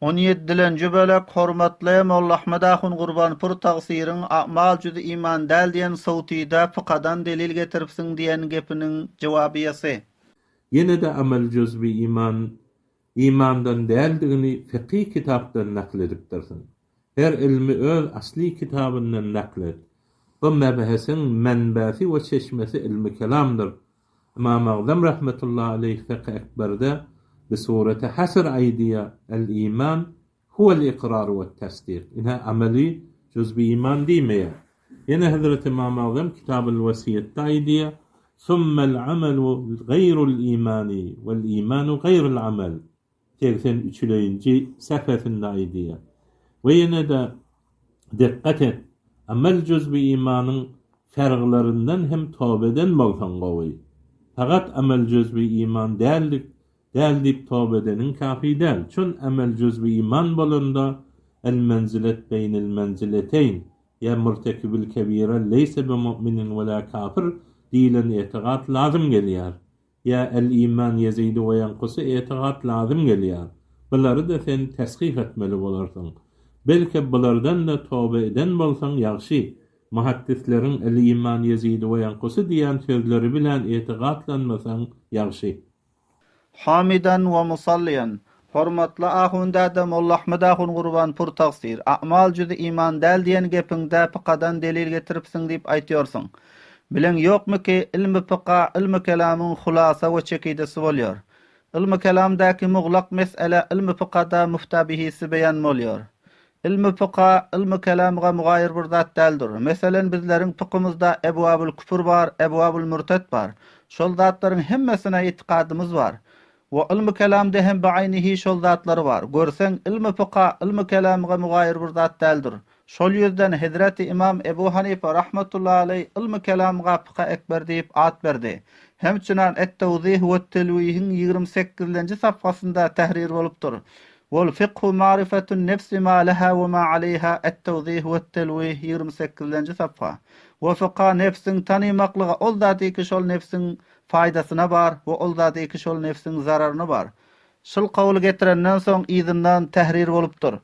On ýedilenji bölek Hormatly Molla Ahmet ahun Gurbanpur tagsyryň A'mal jüzi iman däl diýen sowtyda pykadan delil getiripsiň diýen gepiniň jowabyýasy. Ýene-de amel jüzbi iman imandan däldigini fykyh kitapdan nakl edipdirsiň. Her ilmi öz asly kitabyndan nakl et. Bu mebhesiň menbäsi we çeşmesi ilmi kelamdyr. Ymam Agzam rahmetullahi aleýh Fekh Ekberde bi sureti hasr aýdýar, El-iman huwel ikrar wet-tasdik. Ine ameli juzbi iman diýmeýär. Ýene Hezreti Ymam Agzam Kitabyl Wesiýetde aýdýar, Summel amelu gaýrul imani wel imanu gaýrul amel. 83-nji sähfesinde aýdýar. We ýene-de Dikgat et, amel juzbi imanyň ferglaryndan hem toba eden bolsaň gowy. Fakat amel juzbi iman däldik däl diýip toba edeniň kafi däl. Çün amel juzbi iman bolanda el menzilet beýnel menzileteýn ýa murtekibil kebire leýse bi mu'minin we la kafir diýilen etigat lazym gelýär. Ýa El-iman ýezidu we ýenkusy etigat lazym gelýär. Bulary-da sen teshyh etmeli bolarsyň. Belki bulardan-da toba eden bolsaň ýagşy. Muhaddisleriň El-iman ýezidu we ýenkusy diýen sözleri bilen etigatlanmasaň ýagşy. Hamidan we musalliýan. Hormatly ahun däde Molla Ahmet ahun Gurbanpur tagsyr, A'mal jüzi iman däl diýen gepiňde pykadan delil getiripsiň diýip aýtýorsyň. Bileň ýokmy ki, ylmy pyka ylmy kelamyň hulasa we çekidesi bolýar. Ylmy kelamdaky muglak mesele ylmy pykada müftabihisi beýan bolýar. Ylmy pyka ylmy kelamga mugaýyr bir zat däldir. Meselen bizleriň pykymyzda ebwabul küfür bar, ebwabul mürtet bar. Şol zatlaryň hemmesine itikadymyz bar. We ylmy kelamda hem biaýnihi şol zatlar bar. Görseň, ylmy fyka ylmy kelamga mugaýyr bir zat däldir. Şol ýüzden hezreti ymam Ebu Hanife rahmetullahi aleý ylmy kelamga fyka ekber diýip at berdi. Hemçinan Et-Tewzih wet-Telwihiň 28-lenji safhasynda tährir bolupdyr. Wal fikhu marifetun nefsi ma leha we ma aleýha Et-Tewzih wet-Telwih 28-lenji safha. We fyka nebsiň tanymaklyga ol zady ki şol nebsiň Faýdasyna bar we ol zady ki şol nebsiň zararyna bar. Şul kowly getirenden soň yzyndan tährir bolupdyr.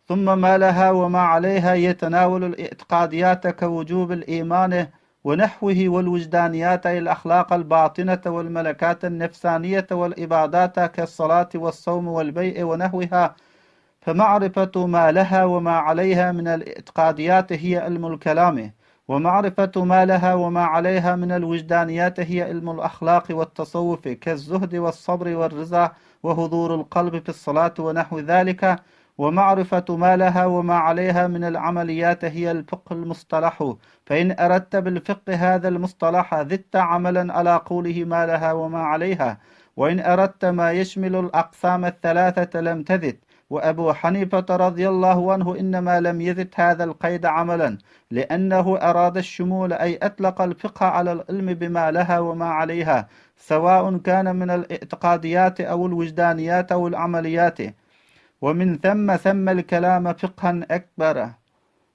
Summa ma leha we ma aleýha ýetenawelul i'tikadiýate ke wujubil imani we nahwihi wel wijdaniýate el ahlakal batynete wel melekaten nefsaniýete wel ibadata kes salati wes sawmi wel beý'i we nahwiha فمعرفة ما لها وما عليها من الاعتقاديات هي علم الكلام ومعرفة ما لها وما عليها من الوجدانيات هي علم الأخلاق والتصوف كالزهد والصبر والرضا وحضور القلب في الصلاة ونحو ذلك ومعرفة ما لها وما عليها من العمليات هي الفقه المصطلح فإن أردت بالفقه هذا المصطلح زدت عملا على قوله ما لها وما عليها وإن أردت ما يشمل الأقسام الثلاثة لم تزد وأبو حنيفة رضي الله عنه إنما لم يزد هذا القيد عملا لأنه أراد الشمول أي أطلق الفقه على العلم بما لها وما عليها سواء كان من الاعتقاديات أو الوجدانيات أو العمليات ومن ثم سمى الكلام فقها أكبر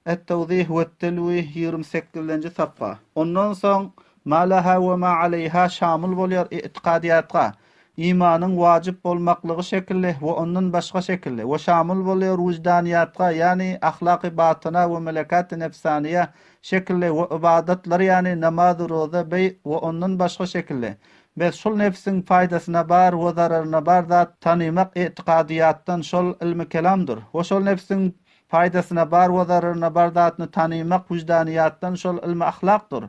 Et-Tawzih wet-Telwih 28-nji safha. Ondan soň Ma leha we ma aleýha şamyl bolýar i'tikadyýatga, imanyň wajyp bolmaklygy şekilli we ondan başga şekilli, we şamyl bolýar wyždanyýatga, ýagny ahlaky batyna we melekaty nefsaniýa şekilli we ybadatlar ýagny namaz, roza, beý we ondan başga şekilli. Bes şul nebsiň paýdasyna bar we zararyna bar zat tanymak i'tikadyýatdan şol ylmy kelamdyr we şol nebsiň Paýdasyna bar we zararyna bar zatyny tanymak wyždanyýatdan şol ylmy ahlakdyr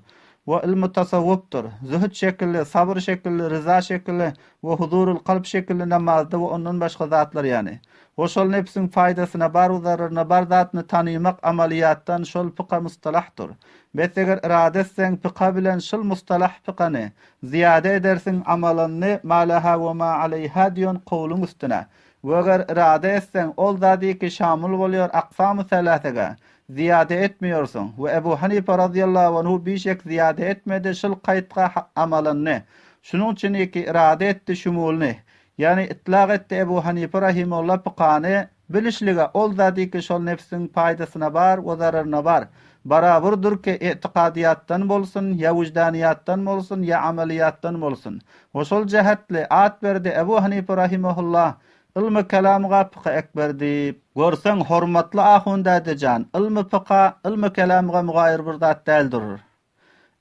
we ylmy tasawwufdyr. Zühd şekilli, sabyr şekilli, ryza şekilli we huzurul kalp şekilli namazda we ondan başga zatlar ýany. We şol nebsiň paýdasyna bar we zararyna bar zatyny tanymak amalyýatdan şol fykha mustalahdyr. Bes eger irade etseň fykha bilen şul mustalah fykany zyýada edersiň amalanyny ma leha we ma aleýha diýen kowluň üstüne. We eger irade etseň, ol zady ki şamyl bolýar aksamy seläsege, zyýada etmeýorsyň. We Ebu Hanife razyýallahu anhu bişek zyýada etmedi şul kaýtga amalyny. Şunuň üçin ki irade etdi şumulyny. Ýagny itlak etdi Ebu Hanife rahimehullah pykany bilişlige ol zady ki şol nebsiň paýdasyna bar we zararyna bar. Baraburdyr ki i'tikadyýatdan bolsun, ýa wyždanyýatdan bolsun, ýa amalyýatdan bolsun. We şol jähetli at berdi Ebu Hanife rahimehullah. Ylmy kelamga pyky ekber diýip. Görseň, hormatly ahun dädejan, ylmy pyka, ylmy kelamga mugaýyr bir zat däldir.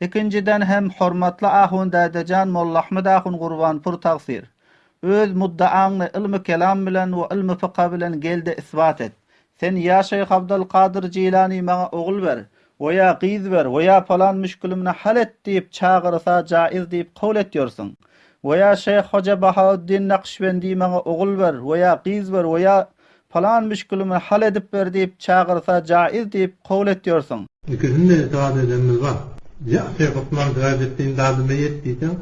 Ikinjiden hem, hormatly ahun dädejan Mollaahmet ahun Gurbanpur tagsyr. Öz muddaaňny ylmy kelam bilen we ylmy fyka bilen gel-de isbat et. Sen ýa Şeýh Abdylkadyr Jilany maňa ogul ber, we ýa gyz ber, we ýa palan müşgülimni hal et diýip çagyrsa jaiz diýip kabul etýorsyň. We ýa Şeýh Hoja Bahauddin Nakşbendi maňa ogul ber, we ýa gyz ber, we ýa palan müşgülimni hal edip ber diýip çagyrsa jaiz diýip kabul etýorsyň. Ikisini-de itiraz edenimiz bar. Ýa Şeýh Osman Sirajeddin dadyma ýet diýseň,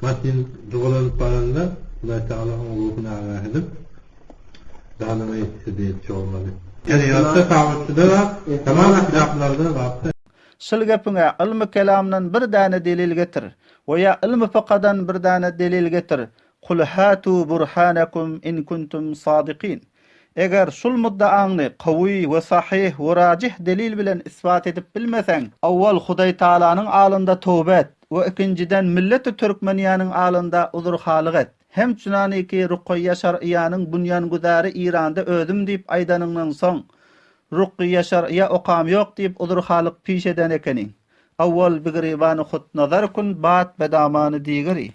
maşyn jygalanyp baranda Hudaý Tagala oň ruhuny agah edip, Dadyma ýetse diýip bolmady. Şerigatda sabitçide bar, tamam ahlaklarda bar. Şul gepiňe ylmy kelamdan bir däne delil getir we ýa ylmy fykadan bir däne delil getir, Kul hatu burhanakum in kuntum sadykin. Eger şul muddaaňny kawy we sahyh we rajih delil bilen isbat edip bilmeseň, owwal Hudaýtagalanyň alynda toba et we ikinjiden milleti türkmeniýäniň alynda uzurhalyk et. Hem çunaniki Rukaýýa Şar'iýanyň bunýanguzary Iranda özüm diýip aýdanyňdan soň, Rukgyýa Şar'iýa okam ýok diýip uzurhalyk piş eden ekeniň. Awwal bigribany hut nazar kun, bat bedamany digeri.